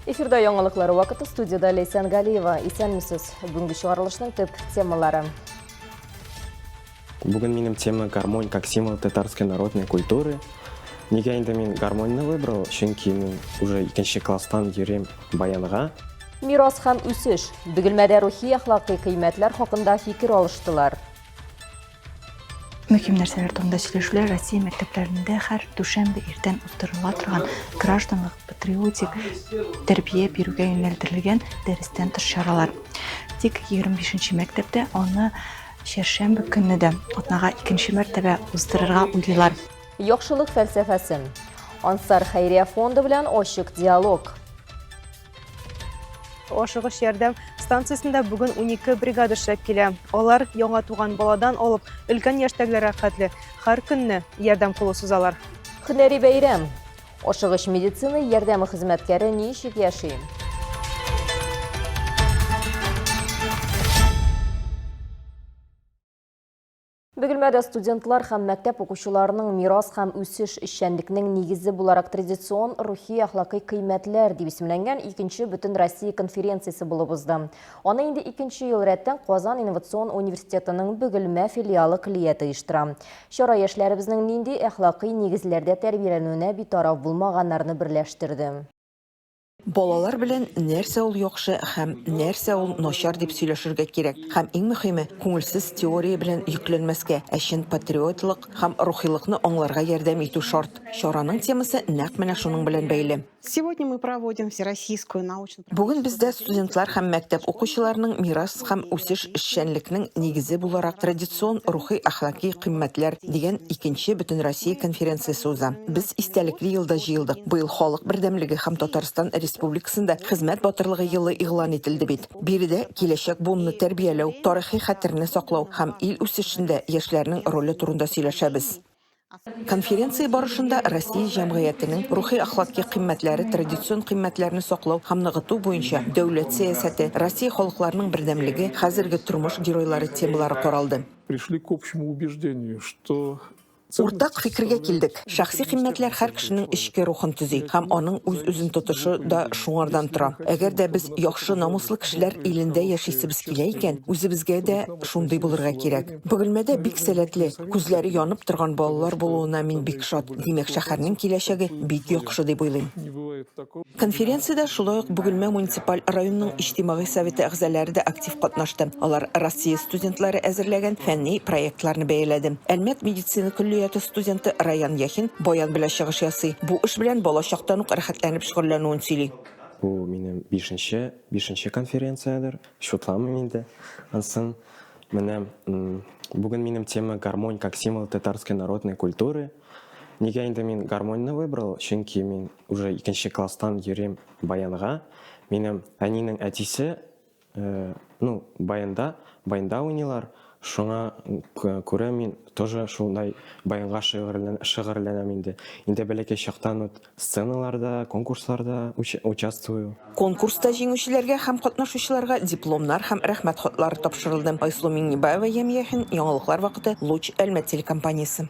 Эфирда яңалыклар вакыты студияда Ләйсән Галиева. Исәнмесез. Бүгенге чыгарылышның төп темалары. Бүген минем тема гармонь как символ татарской народной культуры. Нигә инде мин гармоньны выбрал? Чөнки мин уже икенче класстан йөрим баянга. Мирас һәм үсеш. Бөгелмәдә рухи әхлакый кыйммәтләр хакында фикер алыштылар. Мөһим нәрсәләр турында сөйләшүләр Россия мәктәпләрендә һәр дүшәмбе иртән уздырыла торган гражданлык, патриотик тәрбия бирүгә юнәлдерелгән дәрестән тыш чаралар. Тик 25 нче мәктәптә аны чәршәмбе көнне дә атнага икенче мәртәбә уздырырга уйлыйлар. Яхшылык фәлсәфәсе. Ансар хәйрия фонды белән ачык диалог. Ашыгыч ярдәм станциясендә бүген 12 бригада эшләп килә. Алар яңа туган баладан алып өлкән яшьтәгеләргә хәтле һәр көнне ярдәм кулы сузалар. Һөнәри бәйрәм. Ашыгыч медицина ярдәме хезмәткәре ничек яши? Бөгелмәдә студентлар һәм мәктәп укучыларының мирас һәм үсеш эшчәнлекнең нигезе буларак традицион рухи-әхлакый кыйммәтләр дип исемләнгән икенче Бөтенроссия конференциясе булып узды. Аны инде икенче ел рәттән Казан инновацион университетының Бөгелмә филиалы көллияте оештыра. Чара яшьләребезнең нинди әхлакый нигезләрдә тәрбияләнүенә битараф булмаганнарны берләштерде. Балалар белән нәрсә ул яхшы һәм нәрсә ул начар дип сөйләшергә кирәк. Һәм иң мөхиме, күңелсез теория белән йөкләнмәскә, ә чын патриотлык һәм рухилыкны аңларга ярдәм итү шарт. Чараның темасы нәкъ менә шуның белән бәйле. Сегодня мы проводим Всероссийскую научно Бүген бездә студентлар һәм мәктәп укучыларының мирас һәм үсеш эшчәнлекнең нигезе буларак традицион рухи-әхлаки кыйммәтләр дигән икенче Бөтенроссия конференциясе уза. Без истәлекле елда җыелдык. Быел Халык бердәмлеге һәм Татарстан Республикасында Хезмәт батырлыгы елы игълан ителде бит. Биредә киләчәк буынны тәрбияләү, тарихи хәтерне саклау һәм ил үсешендә яшьләрнең роле турында сөйләшәбез. Конференция барышында Россия җәмгыятенең рухи-әхлакый кыйммәтләре традицион кыйммәтләрне саклау һәм ныгыту буенча дәүләт сәясәте, Россия халыкларының бердәмлеге, хәзерге тормыш геройлары темалары каралды. Пришли к общему убеждению, что Уртак фикергә килдек, шәхси кыйммәтләр һәр кешенең эчке рухын төзи һәм аның үз-үзен тотышы да шуңардан тора. Әгәр дә без яхшы, намуслы кешеләр илендә яшисебез килә икән, үзебезгә дә шундый булырга кирәк. Бөгелмәдә бик сәләтле, күзләре янып торган балалар булуына мин бик шат. Димәк, шәһәрнең киләчәге бик яхшы дип уйлыйм. Конференциядә шулай ук Бөгелмә муниципаль районының Иҗтимагый советы әгъзалары да актив катнашты. Алар Россия студентлары әзерләгән фәнни проектларны бәяләде. Әлмәт медицина көллияте студенты Раян Яхин баян белән чыгыш ясый. Бу эш белән бала чактан ук рәхәтләнеп шөгыльләнүен сөйли. Бу минем бишенче, бишенче конференциядер, чутламыйм инде. Ансын менә бүген минем тема гармонь как символ татарской народной культуры. Нигә инде мин гармоньны выбрал? Чөнки мин уже икенче класстан йөрим баянга. Минем әнинең әтисе, э, ну, баянда, баянда уйныйлар. Шуңа күрә мин тоже шундай баянга шөгыльләнәм инде. Инде бәләкәй чактан ук сценаларда, конкурсларда участвую. Конкурста җиңүчеләргә һәм катнашучыларга дипломнар һәм рәхмәт хатлары тапшырылды. Айсылу Миңнебаева, Ямь Яхин, Яңалыклар вакыты, Луч, Әлмәт телекомпаниясе.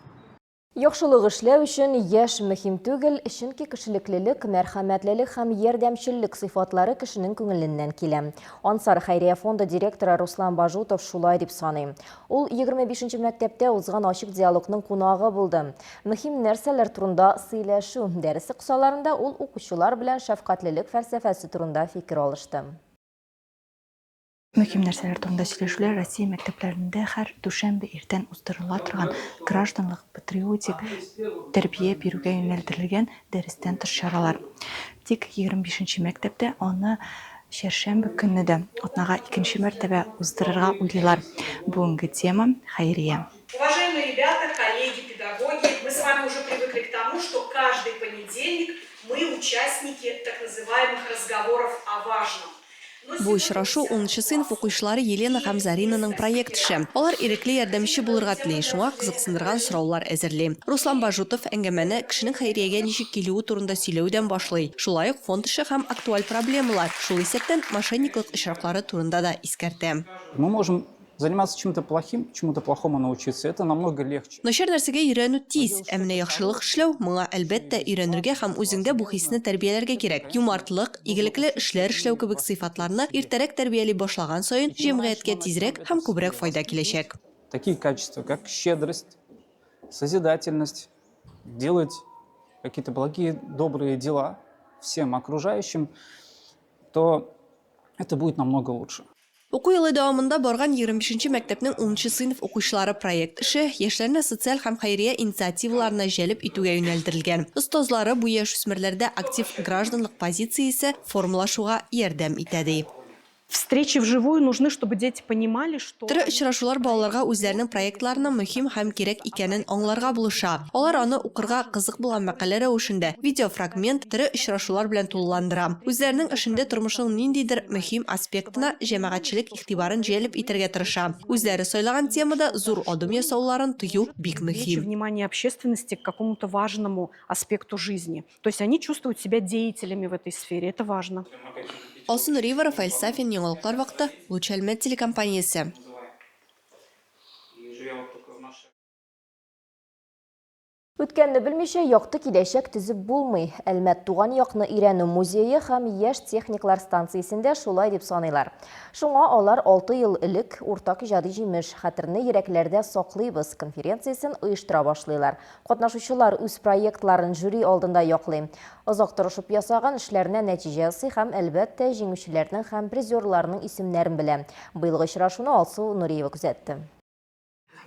Яхшылык эшләү өчен яшь мөһим түгел, чөнки кешелеклелек, мәрхәмәтлелек һәм ярдәмчеллек сыйфатлары кешенең күңеленнән килә. Ансар хәйрия фонды директоры Руслан Бажутов шулай дип саный. Ул 25 нче мәктәптә узган ачык диалогның кунагы булды. Мөһим нәрсәләр турында сөйләшү дәресе кысаларында ул укучылар белән шәфкатьлелек фәлсәфәсе турында фикер алышты. Мөһим нәрсәләр турында сөйләшүләр Россия мәктәпләрендә һәр дүшәмбе иртән уздырыла торган гражданлык, патриотик тәрбия бирүгә юнәлдерелгән дәрестән тыш чаралар. Тик 25 нче мәктәптә аны чәршәмбе көнне дә атнага икенче мәртәбә уздырырга уйлыйлар. Бүгенге тема, хәйрия. Уважаемые ребята, коллеги, педагоги, мы с вами уже привыкли к тому, что каждый понедельник мы участники так называемых разговоров о важном. Бу очрашу унынчы сыйныф укучылары Елена һәм Заринаның проект эше. Алар ирекле ярдәмче булырга тели, шуңа кызыксындырган сораулар әзерли. Руслан Бажутов әңгәмәне кешенең хәйриягә ничек килүе турында сөйләүдән башлый, шулай ук фонд эше һәм актуаль проблемалар, шул исәптән мошенниклык очраклары турында да искәртә. Мы можем. Заниматься чем-то плохим, чему-то плохому научиться, это намного легче. Начар нәрсәгә өйрәнү тиз, ә менә яхшылык эшләү, моңа, әлбәттә, өйрәнергә һәм үзеңдә бу хисне тәрбияләргә кирәк. Юмартлык, игелекле эшләр эшләү кебек сыйфатларны иртәрәк тәрбияли башлаган саен, җәмгыятькә тизрәк һәм күбрәк файда киләчәк. Такие качества, как щедрость, созидательность, делать какие-то благие, добрые дела всем окружающим, то это будет намного лучше. Уку елы дәвамында барган 25 нче мәктәпнең унынчы сыйныф укучылары проект эше яшьләрне социаль һәм хәйрия инициативаларына җәлеп итүгә юнәлдерелгән. Остазлары бу яшүсмерләрдә актив гражданлык позициясе формалашуга ярдәм итә, ди. Встречи вживую нужны, чтобы дети понимали, что. Тере очрашулар балаларга үзләренең проектларының мөһим һәм кирәк икәнен аңларга булыша. Алар аны укырга кызык булган мәкалә рәвешендә, видеофрагмент, тере очрашулар белән тулыландыра. Үзләренең эшендә тормышның ниндидер мөһим аспектына җәмәгатьчелек игътибарын җәлеп итәргә тырыша. Үзләре сайлаган темада зур адым ясауларын тою бик мөһим. Внимание общественности к какому-то важному аспекту жизни. То есть они чувствуют себя деятелями в этой сфере, это важно. Алсу Нуриева, Рафаэль Сафин, Яңалыклар вакыты, Луч Әлмәт телекомпаниясе. Үткәнне белмичә, якты киләчәк төзеп булмый. Әлмәт туган якны өйрәнү музее һәм яшь техниклар станциясендә шулай дип саныйлар. Шуңа алар 6 ел элек уртак иҗади җимеш, Хәтерне йөрәкләрдә саклыйбыз конференциясен оештыра башлыйлар. Катнашучылар үз проектларын жюри алдында яклый. Озак тырышып ясаган эшләренә нәтиҗә ясый һәм, әлбәттә, җиңүчеләрнең һәм призерларның исемнәрен белә. Быелгы очрашуны Алсу Нуриева күзәтте.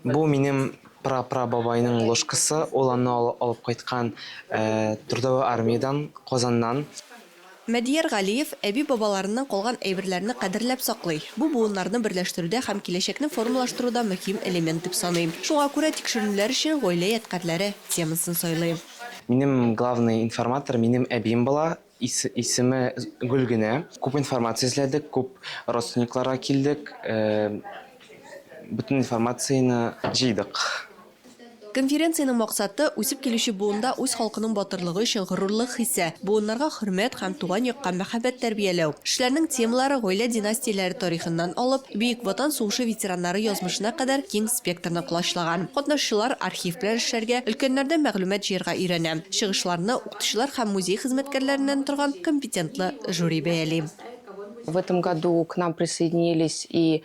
Бу минем прапрабабайның ложкасы, ул аны алып кайткан трудовой армиядән, Казаннан. Мәдияр Галиев әби-бабаларыннан калган әйберләрне кадерләп саклый. Бу буыннарны берләштерүдә һәм киләчәкне формалаштыруда мөһим элемент дип саный. Шуңа күрә тикшеренүләр өчен гаилә ядкарьләре темасын сайлый. Минем главный информатор минем әбием була, исеме Гөлгенә. Күп информация эзләдек, күп родственникларга килдек, бөтен информацияне җыйдык. Конференциянең максаты, үсеп килүче буында үз халкының батырлыгы өчен горурлык хисе, буыннарга хөрмәт һәм туган якка мәхәббәт тәрбияләү. Эшләрнең темалары гаилә династияләре тарихыннан алып, Бөек Ватан сугышы ветераннары язмышына кадәр киң спектрны колачлаган. Катнашучылар архив белән эшләргә, өлкәннәрдән мәгълүмат җыярга өйрәнә. Чыгышларны укытучылар һәм музей хезмәткәрләреннән торган компетентлы жюри бәяли. В этом году к нам присоединились и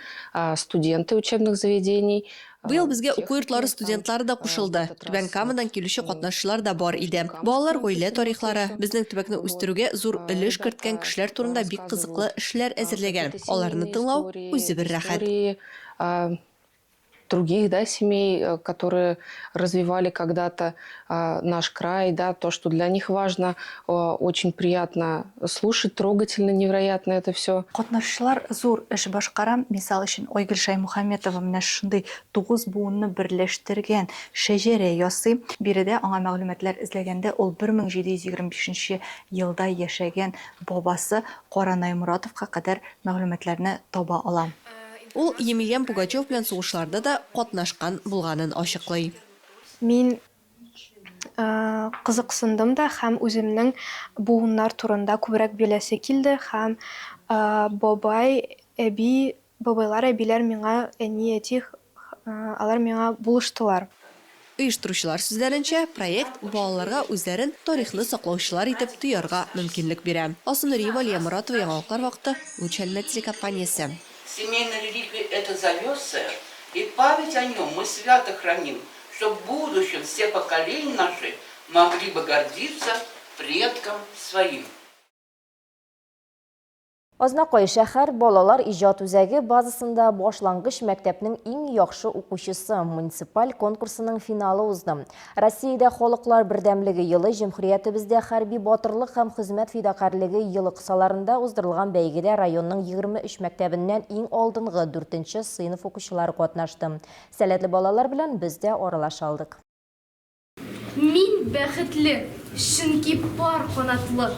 студенты учебных заведений. Быел безгә уку йортлары студентлары да кушылды, Түбән Камадан килүче катнашчылар да бар иде. Балалар гаилә тарихлары, безнең төбәкне үстерүгә зур өлеш керткән кешеләр турында бик кызыклы эшләр әзерләгән. Аларны тыңлау, үзе бер рәхәт. Других, да, семей, которые развивали когда-то наш край, да, то, что для них важно, очень приятно слушать, трогательно невероятно это все. Катнашучылар зур эш башкара. Мисал өчен, Айгөл Шәймөхәммәтова менә шушындый тугыз буынны берләштергән шәҗәрә ясый. Биредә аңа мәгълүматлар эзләгәндә ул 1725 нче елда яшәгән бабасы Каранай Моратовка кадәр мәгълүматларны таба ала. Ул Емельян Пугачев белән сугышларда да катнашкан булганын ачыклый. Мин кызыксындым да һәм үземнең буыннар турында күбрәк беләсе килде һәм бабай, әби, бабайлар, әбиләр миңа, әни, әти, алар миңа булыштылар. Оештыручылар сүзләренчә, проект балаларга үзләрен тарихны саклаучылар итеп тоярга мөмкинлек бирә. Алсу Нуриева, Алия Моратова, Яңалыклар вакыты, Луч Әлмәт телекомпаниясе. Семейная реликвия это зовется, и память о нем мы свято храним, чтоб в будущем все поколения наши могли бы гордиться предком своим. Азнакай шәһәр балалар иҗат үзәге базасында башлангыч мәктәпнең иң яхшы укучысы муниципаль конкурсының финалы узды. Россиядә халыклар бердәмлеге елы җөмһүриятебездә хәрби батырлык һәм хезмәт фидакарьлеге елы кысаларында уздырылган бәйгедә районның 23 мәктәбеннән иң алдынгы дүртенче сыйныф укучылары катнашты. Сәләтле балалар белән без дә аралаша алдык. Мин бәхетле, чөнки пар канатлы.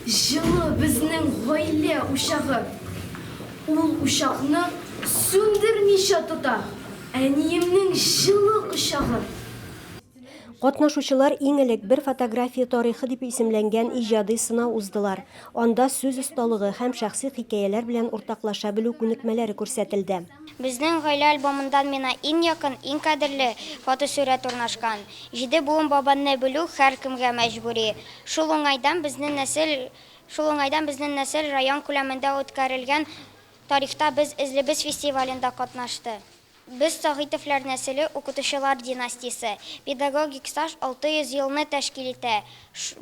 Җылы безнең гаилә учагы. Ул учакны сүндермичә тота әниемнең җылы кочагы. Катнашучылар иң элек Бер фотография тарихы дип исемләнгән иҗади сынау уздылар. Анда сүз осталыгы һәм шәхси хикәяләр белән уртаклаша белү күнекмәләре күрсәтелде. Безнең гаилә альбомында миңа иң якын, иң кадерле фотосурәт урнашкан. Җиде буын бабанны белү һәркемгә мәҗбүри. Шул уңайдан безнең нәсел Шул уңайдан безнең нәсел район күләмендә үткәрелгән Тарихта без эзлебез фестивалендә катнашты. Без Сагыйтовлар нәселе укытучылар династиясе. Педагогик стаж 600 елны тәшкил итә.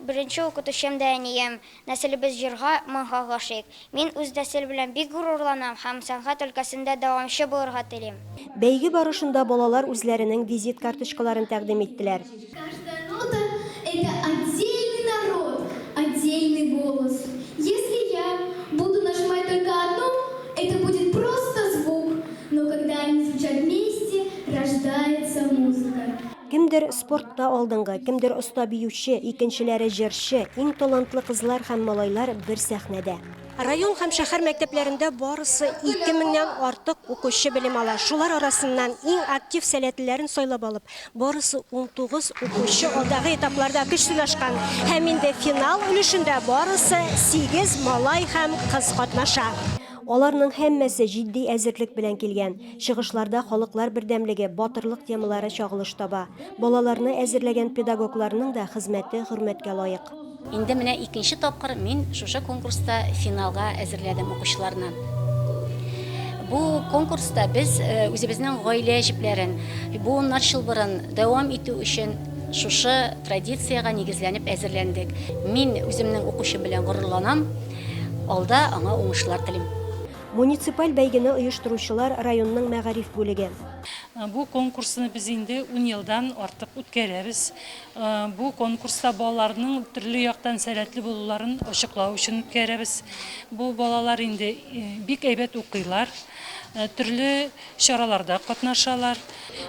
Беренче укытучым да әнием. Нәселебез җырга, моңга гашыйк. Мин үз нәсел белән бик горурланам һәм сәнгать өлкәсендә дәвамчы булырга телим. Бәйге барышында балалар үзләренең визит карточкаларын тәкъдим иттеләр. Каждая нота, это отдельный народ, отдельный голос. Если я буду нажимать только одну, это будет просто звук, но когда они звучат вместе, рождается музыка. Кемдер спортта алдынгы, кемдер оста биюче, икенчеләре җырчы, иң талантлы кызлар һәм малайлар бер сәхнәдә. Район һәм шәһәр мәктәпләрендә барысы 2 меңнән артык укучы белем ала. Шулар арасыннан иң актив сәләтлеләрен сайлап алып, барысы 19 укучы алдагы этапларда көч сынашкан. Һәм инде финал өлешендә барысы 8 малай һәм кыз катнаша. Аларның һәммәсе җитди әзерлек белән килгән. Чыгышларда халыклар бердәмлеге, батырлык темалары чагылыш таба. Балаларны әзерләгән педагогларның да хезмәте хөрмәткә лаек. Инде менә икенче тапкыр мин шушы конкурста финалга әзерләдем укучыларны. Бу конкурста без үзебезнең гаилә җепләрен, буыннар чылбырын дәвам итү өчен шушы традициягә нигезләнеп әзерләндек. Мин үземнең укучым белән горурланам, алда аңа уңышлар телим. Муниципаль бәйгене оештыручылар, районның мәгариф бүлеге. Бу конкурсны без инде ун елдан артык үткәрәбез. Бу конкурста балаларның төрле яктан сәләтле булуларын ачыклау өчен үткәрәбез. Бу балалар инде бик әйбәт укыйлар, төрле чараларда катнашалар,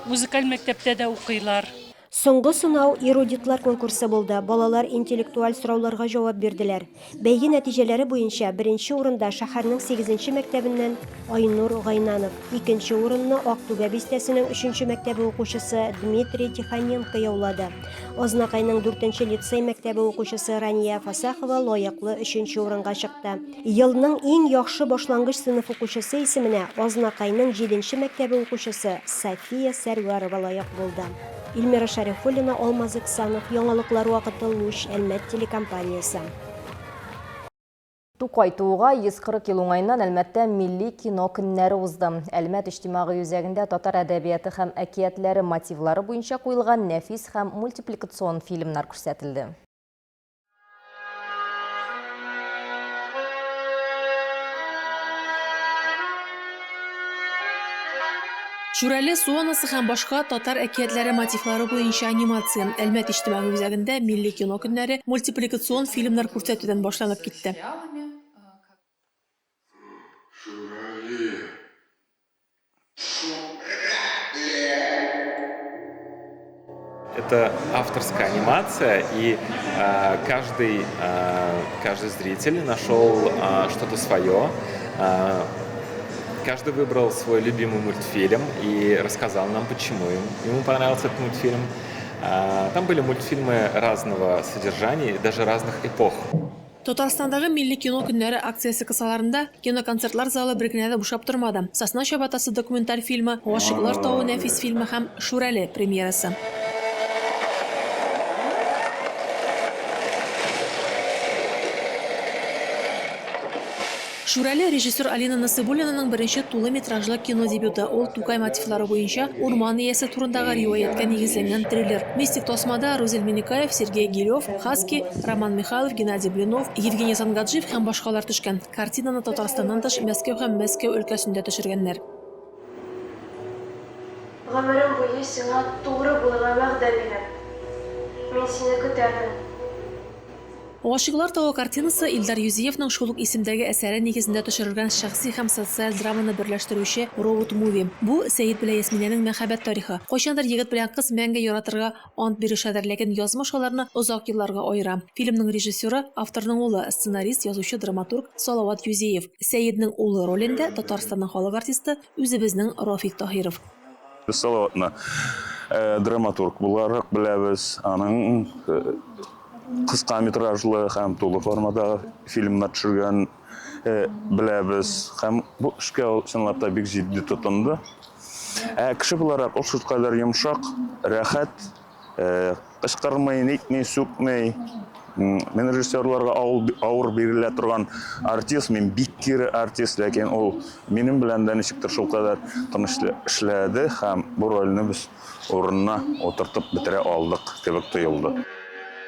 музыкаль мәктәптә дә укыйлар. Соңгы сынау эрудитлар конкурсы булды, балалар интеллектуаль сорауларга җавап бирделәр. Бәйге нәтиҗәләре буенча беренче урында шәһәрнең сигезенче мәктәбеннән Айнур Гайнанов, икенче урынны Актүбә бистәсенең өченче мәктәбе укучысы Дмитрий Тихоненко яулады. Азнакайның дүртенче лицей мәктәбе укучысы Рания Фасахова лаеклы өченче урынга чыкты. Елның иң яхшы башлангыч сыйныф укучысы исеменә Азнакайның җиденче мәктәбе укучысы София Сәрвәрова лаек булды. Эльмира Шәрифуллина, Алмаз Иксанов, Яңалыклар вакыты, Луч, Әлмәт телекомпаниясе. Тукай тууга 140 ел уңаеннан Әлмәттә милли кино көннәре узды. Әлмәт иҗтимагый үзәгендә татар әдәбияты һәм әкиятләре мотивлары буенча куелган нәфис һәм мультипликацион фильмнар күрсәтелде. Шүрәле, Су анасы һәм башка татар әкиятләре мотивлары буенча анимация Әлмәт иҗтимагый үзәгендә милли кино көннәре мультипликацион фильмнар күрсәтүдән башланып китте. Это авторская анимация, и э, каждый, э, каждый зритель нашел э, что-то свое. Э, каждый выбрал свой любимый мультфильм и рассказал нам, почему им, ему понравился этот мультфильм. Э, там были мультфильмы разного содержания, даже разных эпох. Татарстандагы Милли кино көннәре акциясе кысаларында киноконцертлар залы бер генә дә бушап тормады. Сосна чабатасы документаль фильмы, Гашыйклар тавы нәфис фильмы һәм Шүрәле премьерасы. Шүрәле, режиссер Алина Насыйбуллинаның беренче тулы метражлы кино дебюты. Ул Тукай мотивлары буенча урман иясе турындагы риваятькә нигезләнгән триллер. Мистик тасмада Рузил Миннекаев, Сергей Гилев, Хаски, Роман Михайлов, Геннадий Блинов, Евгений Сангаджиев һәм башкалар төшкән. Картинаны Татарстаннан тыш Мәскәү һәм Мәскәү өлкәсендә төшергәннәр. Гомерем буе сиңа тугры булырга вәгъдә бирәм. Мин сине көтәрмен. Гашыйклар тавы картинасы Илдар Юзиевның шул ук исемдәге әсәре нигезендә төшерелгән шәхси һәм социаль драманы берләштерүче роуд-муви. Бу, Сәет белән Ясминәнең мәхәббәт тарихы. Кайчандыр егет белән кыз мәңге яратырга ант бирешәдер, ләкин язмыш аларны озак елларга аера. Фильмның режиссеры, авторның улы, сценарист, язучы, драматург Салават Юзеев. Сәетнең улы ролендә, Татарстанның халык артисты, үзебезнең Рафик Таһиров. Без Салаватны драматург буларак беләбез. Аның кыска метражлы һәм тулы формадагы фильмнар төшергәнен беләбез. Һәм бу эшкә ул чынлап та бик җитди тотынды. Ә кеше буларак ул шулкадәр йомшак, рәхәт, Кычкырмый, нитми, сүкми. Мин режиссерларга авыр бирелә торган артист, мин бик кире артист, ләкин ул минем белән дә ничектер шулкадәр тыныч эшләде һәм бу рольне без урынына утыртып бетерә алдык кебек тоелды.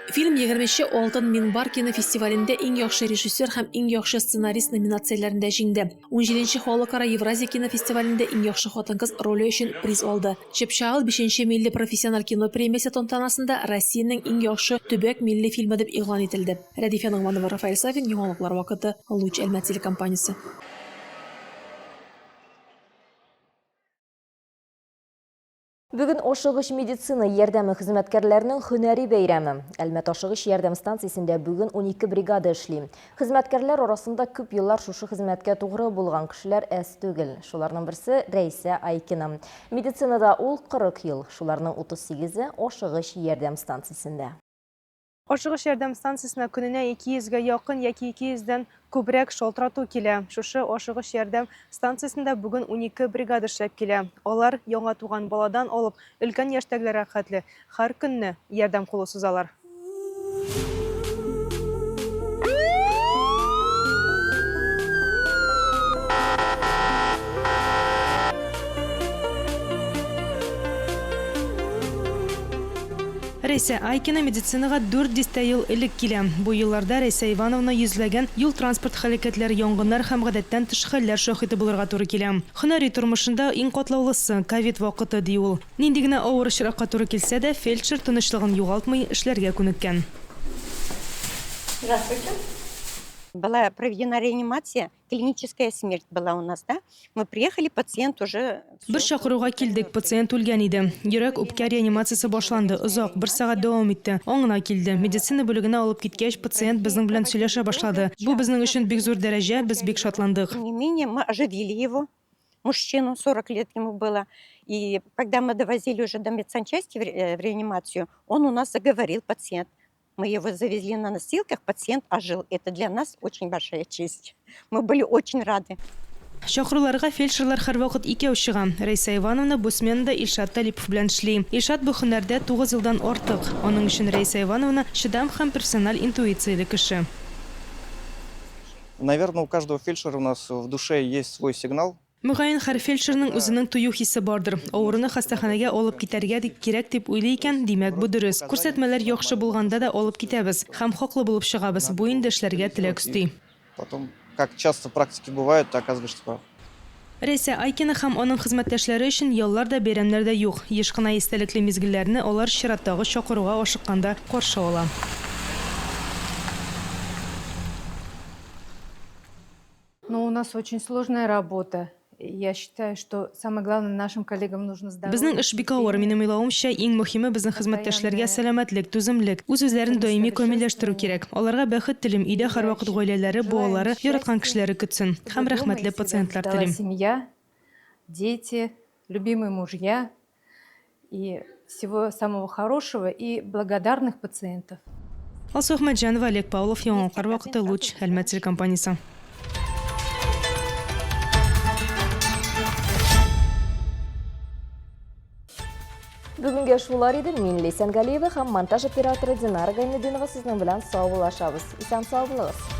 Фильм егерменче Алтын минбар кинофестивалендә Иң яхшы режиссер һәм Иң яхшы сценарист номинацияләрендә җиңде. Унҗиденче Халыкара Евразия кинофестивалендә Иң яхшы хатын-кыз роле өчен приз алды. Чыпчагыл бишенче милли профессиональ кино премиясе тантанасында Россиянең иң яхшы төбәк милли фильмы дип игълан ителде. Рәдифә Ногманова, Рафаэль Сафин, Яңалыклар вакыты, Луч Әлмәт телекомпаниясе. Бүген ашыгыч медицина ярдәме хезмәткәрләренең һөнәри бәйрәме. Әлмәт ашыгыч ярдәм станциясендә бүген 12 бригада эшли. Хезмәткәрләр арасында күп еллар шушы хезмәткә тугры булган кешеләр әз түгел. Шуларның берсе Рәйсә Айкина. Медицинада ул 40 ел, шуларның 38-е ашыгыч ярдәм станциясендә. Ашыгыч ярдәм станциясенә көненә 200 гә якын яки 200 дән күбрәк шалтырату килә. Шушы ашыгыч ярдәм станциясендә бүген 12 бригада эшләп килә. Алар яңа туган баладан алып өлкән яшьтәгеләргә хәтле һәр көнне ярдәм кулы сузалар. Рәйсә Айкина медицинага дүрт дистә ел элек килә. Бу елларда Рәйсә Ивановна йөзләгән юл-транспорт һәлакәтләре, янгыннар һәм гадәттән тыш хәлләр шаһиты булырга туры килә. Һөнәри тормышында иң катлаулысы, ковид вакыты, ди ул. Нинди генә авыр очракка туры килсә дә, фельдшер тынычлыгын югалтмый, эшләргә күнеккән. Здравствуйте. Была проведена реанимация, клиническая смерть была у нас, да? Мы приехали, пациент уже... Бер чакыруга килдек, пациент үлгән иде. Йөрәк, үпкә реанимациясе башланды, озак, бер сәгать дәвам итте. Аңына килде. Медицина бүлегенә алып киткәч, пациент безнең белән сөйләшә башлады. Бу безнең өчен бик зур дәрәҗә, без бик шатландык. Тем не менее, мы оживили его. мужчину, 40 лет ему было. И когда мы довозили уже до медсанчасти в э, реанимацию, он у нас заговорил, пациент. Мы его завезли на носилках, пациент ожил. Это для нас очень большая честь. Мы были очень рады. Чакыруларга фельдшерлар һәрвакыт икәү чыга. Рәйсә Ивановна бу сменада Илшат Талипов белән эшли. Илшат бу һөнәрдә тугыз елдан артык. Аның өчен Рәйсә Ивановна чыдам һәм профессиональ интуицияле кеше. Наверное, у каждого фельдшера у нас в душе есть свой сигнал. Мөгаен, һәр фельдшерның үзенең тою хисе бардыр. Авыруны хастаханәгә алып китәргә кирәк дип уйлый икән, димәк, бу дөрес. Күрсәтмәләр яхшы булганда да алып китәбез. Һәм хаклы булып чыгабыз. Бу инде эшләргә теләк өсти. Потом, как часто в практике бывает, ты оказываешься прав. Рәйсә Айкина һәм аның хезмәттәшләре өчен яллар да, бәйрәмнәр дә юк. Еш кына истәлекле мизгелләрне алар чираттагы чакыруга ашыкканда каршы ала. Но у нас очень сложная работа. Я считаю, что самое главное нашим коллегам нужно здоровье. Безнең эш бик авыр. Минем уйлавымча, иң мөһиме безнең хезмәттәшләргә сәламәтлек, түземлек, үз-үзләрен даими камилләштерү кирәк. Аларга бәхет телим, өйдә һәрвакыт гаиләләре, балалары, яраткан кешеләре көтсен. Һәм рәхмәтле пациентлар телим. Семья, дети, любимые мужья и всего самого хорошего и благодарных пациентов. Алсу Әхмәтҗанова, Олег Павлов, Яңалыклар вакыты, Луч, Әлмәт телекомпаниясе. Бүгенгә шулар иде. Мин Ләйсән Галиева һәм монтаж операторы Динара Гайнетдинова сезнең белән саубуллашабыз. Исән сау булыгыз.